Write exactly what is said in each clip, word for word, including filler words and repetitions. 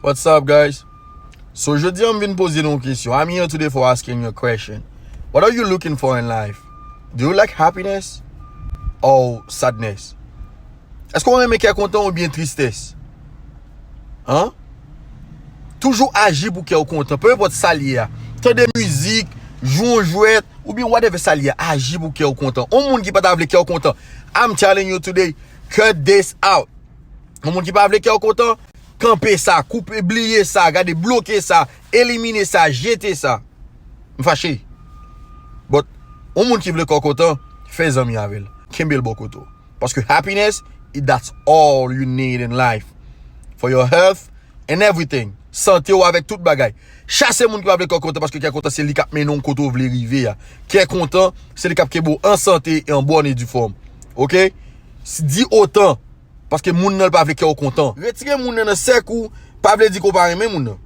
What's up, guys? So, jodi a, m vin poze nou yon kesyon. I'm here today for asking you a question. What are you looking for in life? Do you like happiness or sadness? Èske w renmen kè kontan oubyen tristès? Hein? Toujou aji pou kè w kontan, peu importe sa l ye a. Tande mizik, jwe yon jwèt, oubyen whatever sa l ye a, aji pou kè w kontan. Yon moun ki pa ta vle kè w kontan, I'm telling you today, cut this out. Yon moun ki pa vle kè w kontan, kanpe sa, koupe, bliye sa, gade, bloke sa, elimine sa, jete sa. M fache. But, yon moun ki vle kè w kontan, fè zanmi avè l. Kenbe l bò kote w. Paske happiness, that's all you need in life. For your health and everything. Sante w avèk tout bagay. Chase moun ki pa vle kè w kontan, paske kè kontan se li k ap mennen w kote w vle rive a. Kè kontan, se li k ap kenbe w an sante e an bòn e di fòm. Oke? Si, di otan, paske moun nan l pa vle kè w kontan. Retire moun nan nan sèk ou, pa vle di ke w pa renmen moun nan.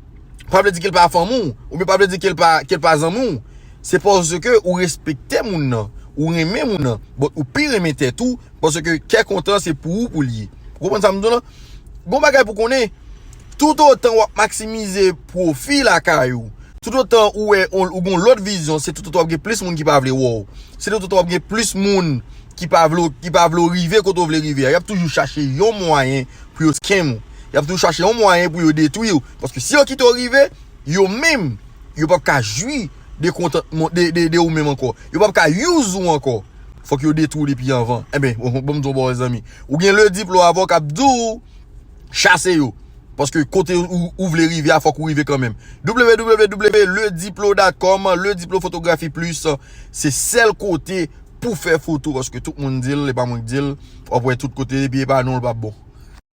Pa vle di ke l pa fanmi w, oubyen pa vle di ke l pa, ke l pa zanmi w. Se paske ou respekte moun nan, ou renmen moun nan, but ou pi renmen tèt ou, paske kè kontan se pou ou pou l ye. Ou konprann sa m di w lan? Gon bagay pou konnen, tout otan w ap maksimize pwofi lakay ou, tout otan ou wè, ou, ou gon lòt vizyon, se tout otan w ap gen plis moun ki pa vle wè w. Se tout otan w ap gen plis moun ki pa vle, ki pa vle w rive kote w vle rive a. Y ap toujou chache yon mwayen pou yo scam ou. Y ap toujou chache yon mwayen pou yo detwi w. Paske si yo kite w rive, yo menm, yo p ap ka jwi de kontantman, de, de, de ou menm ankò. Yo p ap ka use ou ankò. Fòk yo detwi w depi anvan. Enben, bon, bon, m di w, bon, zanmi. Ou gen Lediplo avè w k ap di w chase yo. Paske kote ou, ou vle rive a, fòk ou rive kanmenm. W W W lediplo dot com, Lediplo Fotografi Plis, se sèl kote pou fè foto, paske tout moun di l, e pa mwen k di l, w ap wè tout kote, epi e pa non l p ap bon.